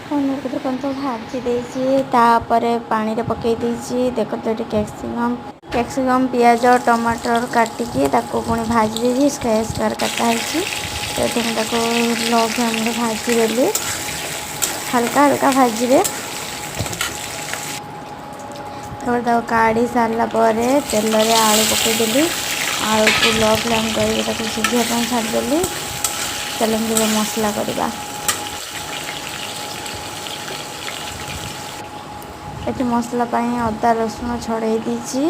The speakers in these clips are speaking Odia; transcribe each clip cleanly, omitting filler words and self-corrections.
ପନିରକୁ ଦେଖନ୍ତୁ ଭାଜି ଦେଇଛି, ତାପରେ ପାଣିରେ ପକାଇ ଦେଇଛି। ଦେଖନ୍ତୁ, ଏଠି କ୍ୟାପ୍ସିକମ୍, କ୍ୟାପ୍ସିକମ୍, ପିଆଜ, ଟମାଟର କାଟିକି ତାକୁ ପୁଣି ଭାଜି ଦେଇଛି। ସ୍କୋୟାର ସ୍କୋୟାର କାଟା ହେଇଛି। ତ ଏଠି ମୁଁ ତାକୁ ଲୋ ଫ୍ଲେମ୍ରେ ଭାଜିଦେଲି। ହାଲକା ହାଲକା ଭାଜିବେ। ତାପରେ ତାକୁ କାଢ଼ି ସାରିଲା ପରେ ତେଲରେ ଆଳୁ ପକାଇଦେଲି। ଆଳୁକୁ ଲୋ ଫ୍ଲେମ୍ କରିକି ତାକୁ ସିଝିବା ପାଇଁ ଛାଡ଼ିଦେଲି। ଚାଲନ୍ତୁ, ଏବେ ମସଲା କରିବା। ଏଠି ମସଲା ପାଇଁ ଅଦା ରସୁଣ ଛଡ଼େଇ ଦେଇଛି।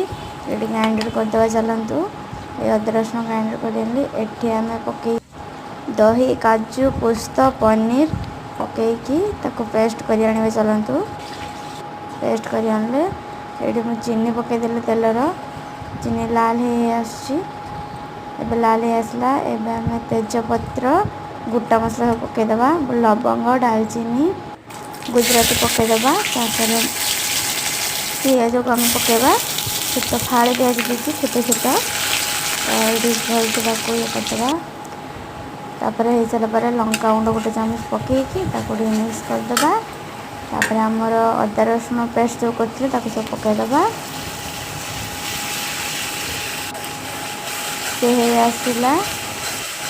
ଏଠି ଗ୍ରାଇଣ୍ଡର କରିଦେବା। ଚାଲନ୍ତୁ, ଏ ଅଦା ରସୁଣ ଗ୍ରାଇଣ୍ଡର କରିଦେଲି। ଏଠି ଆମେ ପକେଇ ଦହି, କାଜୁ, ପୋସ୍ତ, ପନିର ପକେଇକି ତାକୁ ପେଷ୍ଟ କରି ଆଣିବା। ଚାଲନ୍ତୁ, ପେଷ୍ଟ କରି ଆଣିଲେ ଏଇଠି ମୁଁ ଚିନି ପକେଇଦେଲି। ତେଲର ଚିନି ଲାଲ ହେଇ ଆସୁଛି। ଏବେ ଲାଲ ହେଇ ଆସିଲା। ଏବେ ଆମେ ତେଜପତ୍ର, ଗୋଟା ମସଲା ସବୁ ପକେଇଦେବା। ଲବଙ୍ଗ, ଡାଲଚିନି, ଗୁଜୁରାତି ପକେଇଦେବା। ତାପରେ ପିଆଜକୁ ଆମେ ପକେଇବା। ଛୋଟ ଫାଳେ ପିଆଜ ଦେଇଛି, ଛୋଟ ଛୋଟ। ଏଇଠି ଭଲସେ ତାକୁ ଇଏ କରିଦେବା। ତାପରେ ହେଇସାରିଲା ପରେ ଲଙ୍କା ଗୁଣ୍ଡ ଗୋଟେ ଚାମଚ ପକେଇକି ତାକୁ ଟିକେ ମିକ୍ସ କରିଦେବା। ତାପରେ ଆମର ଅଦା ରସୁଣ ପେଷ୍ଟ ଯେଉଁ କରିଥିଲେ, ତାକୁ ସବୁ ପକେଇଦେବା। ସେ ହେଇ ଆସିଲା।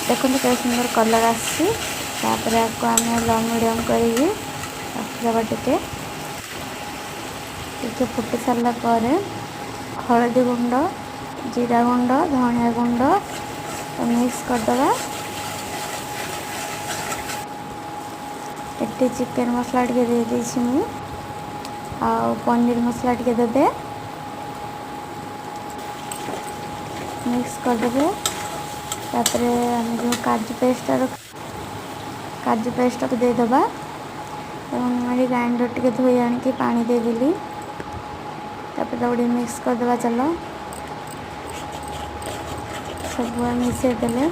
ଦେଖନ୍ତୁ, କେତେ ସୁନ୍ଦର କଲର୍ ଆସିଛି। ତାପରେ ଆକୁ ଆମେ ଲୋ ମିଡ଼ିୟମ୍ କରିକି ରଖିଦେବା। ଟିକେ ଟିକେ ଫୁଟି ସାରିଲା ପରେ ହଳଦୀ ଗୁଣ୍ଡ, ଜିରା ଗୁଣ୍ଡ, ଧନିଆ ଗୁଣ୍ଡ ମିକ୍ସ କରିଦେବା। ଏଠି ଚିକେନ୍ ମସଲା ଟିକେ ଦେଇଦେଇଛି ମୁଁ, ଆଉ ପନିର ମସଲା ଟିକେ ଦେବେ। ମିକ୍ସ କରିଦେବେ। ତାପରେ ଆମେ ଯେଉଁ କାଜୁ ପେଷ୍ଟଟା, କାଜୁ ପେଷ୍ଟକୁ ଦେଇଦେବା। ଏବଂ ଏଠି ଗ୍ରାଇଣ୍ଡର ଟିକେ ଧୋଇ ଆଣିକି ପାଣି ଦେଇଦେଲି। ତାପରେ ତାକୁ ଟିକେ ମିକ୍ସ କରିଦେବା। ଚାଲ, ସବୁ ମିଶାଇ ଦେଲେ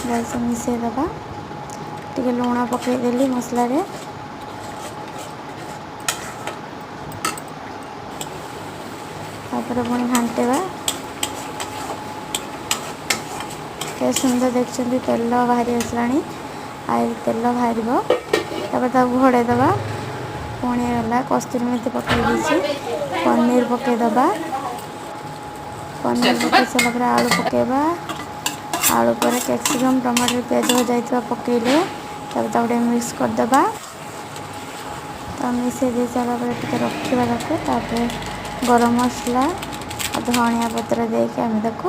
ଭଲସେ ମିଶାଇଦେବା। ଟିକେ ଲୁଣ ପକାଇଦେଲି ମସଲାରେ। ତାପରେ ପୁଣି ଘାଣ୍ଟିବା। କେତେ ସୁନ୍ଦର ଦେଖୁଛନ୍ତି, ତେଲ ବାହାରି ଆସିଲାଣି। ଆଉ ତେଲ ବାହାରିବ, ତାପରେ ତାକୁ ଘୋଡ଼େଇ ଦେବା। ପୁଣି ହେଲା କସ୍ତୁରୀ ମେଥି ପକାଇ ଦେଇଛି। ପନିର ପକାଇଦେବା। ପନିର ପକାଇ ସାରିଲା ପରେ ଆଳୁ ପକାଇବା। ଆଳୁ ପରେ କ୍ୟାପ୍ସିକମ୍, ଟମାଟର, ପିଆଜ ଭଜା ହେଇଥିବା ପକାଇଲେ। ତାପରେ ତାକୁ ଟିକେ ମିକ୍ସ କରିଦେବା। ତ ମିଶାଇ ଦେଇ ସାରିଲା ପରେ ଟିକେ ରଖିବା ତାକୁ। ତାପରେ ଗରମ ମସଲା ଆଉ ଧନିଆ ପତ୍ର ଦେଇକି ଆମେ ତାକୁ